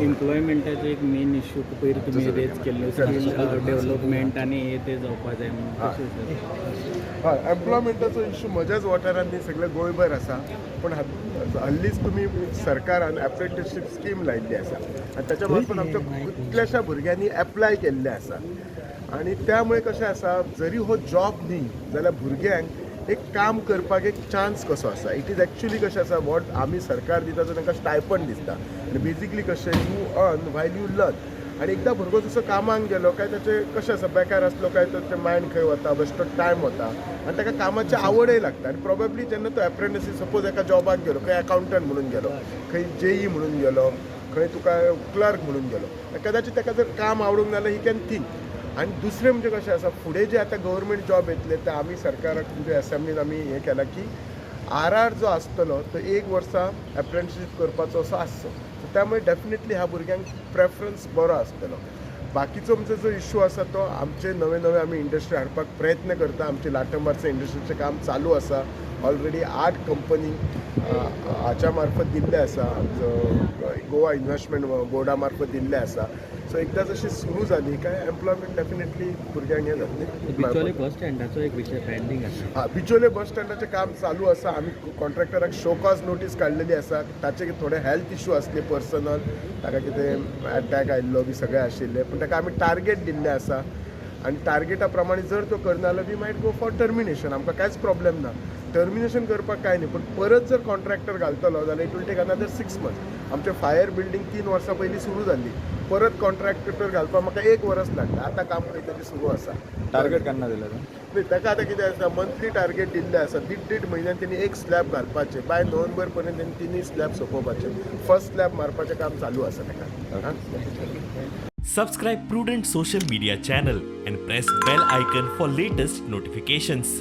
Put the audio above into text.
एम्प्लॉयमेंटाचो एक main issue पयर तुमी रेज केल्ले, स्कील डेव्हलपमेंट आनी हे ते जावपा जाय म्हणून, कशें सर? हय, एम्प्लॉयमेंटाचो इश्यू म्हज्याच वाठारांत न्ही, सगळे गोंयभर आसा. पूण हल्लीच तुमी सरकारान एप्रेंटिसशीप स्कीम लायिल्ली आसा आनी ताच्या मार्फत आमच्या कितल्याश्या भुरग्यांनी एप्लाय केल्लें आसा. आनी त्यामुळे कशें आसा, जरी हो जॉब न्ही जाल्यार भुरग्यांक एक काम करपाक एक चान्स कसो आसा. It is actually कशें आसा, what आमी सरकार दिता तो तांकां स्टायपंड दिसता आनी बेजिकली कशें, you earn while you learn. आनी एकदां भुरगो जसो कामाक गेलो काय ताचें कशें आसा, बेकार आसलो काय ताचें मायंड खंय वता, बेश्टो टायम वता आनी ताका कामाची आवडय लागता. आनी प्रोबेबली जेन्ना तो एप्रेंटिसी सपोज एका जॉबाक गेलो, खंय अकावंटंट म्हणून गेलो, खंय जेई म्हणून गेलो, खंय तुका क्लर्क म्हणून गेलो, कदाचित ताका जर काम आवडूंक ना जाल्यार he can think. आनी दुसरें म्हणजे कशें आसा, फुडें जे आतां गव्हर्मेंट जॉब येतले ते आमी सरकाराक म्हणजे एसेंब्लीन आमी हें केलां की आर आर जो आसतलो तो एक वर्सा एप्रेंटिसशीप करपाचो असो आसचो. सो त्यामुळे डेफिनेटली ह्या भुरग्यांक प्रेफरन्स बरो आसतलो. बाकीचो आमचो जो इशू आसा तो आमचे नवे नवे आमी इंडस्ट्री हाडपाक प्रयत्न करता. आमचे लाटंबारचे इंडस्ट्रीचें काम चालू आसा. ऑलरेडी 8 कंपनी हाच्या मार्फत दिल्ले आसा, आमचो गोवा इन्व्हेस्टमेंट बोर्डा मार्फत दिल्ले आसा. सो एकदां जशी सुरू जाली काय एम्प्लॉयमेंट डेफिनेटली भुरग्यांक हें जातलें. बिचोले बस स्टँडाचो एक विशय पेंडींग आसा. हा, बिचोले बस स्टँडाचें काम चालू आसा. आमी कॉन्ट्रॅक्टराक शो कॉज नोटीस काडलेली आसा. ताचे थोडे हेल्थ इशू आसले पर्सनल, ताका कितें अटॅक आयिल्लो बी सगळें आशिल्लें. पूण ताका आमी टार्गेट दिल्लें आसा आनी टार्गेटा प्रमाणे जर तो करना जाल्यार we might go for termination. आमकां कांयच प्रॉब्लेम ना टर्मिनेशन करपाक, कांय न्ही. पूण परत जर कॉन्ट्रॅक्टर घालतलो जाल्यार it will take another 6 months. आमचें फायर बिल्डींग 3 वर्सां पयलीं सुरू जाल्ली, परत कॉन्ट्रॅक्टर घालपाक म्हाका एक वर्स लागता. आतां काम खंय तरी सुरू आसा. टार्गेट केन्ना दिलें? न्ही, ताका आतां कितें आसा, मंथली टार्गेट दिल्लें आसा. दीड दीड म्हयन्यान तेणी एक स्लॅब घालपाचें. बाय नोव्हेंबर पर्यंत तेणी तिनूय स्लॅब सोंपोवपाचे. फर्स्ट स्लॅब मारपाचें काम चालू आसा ताका. हां. Subscribe Prudent Social Media channel and press bell icon for latest notifications.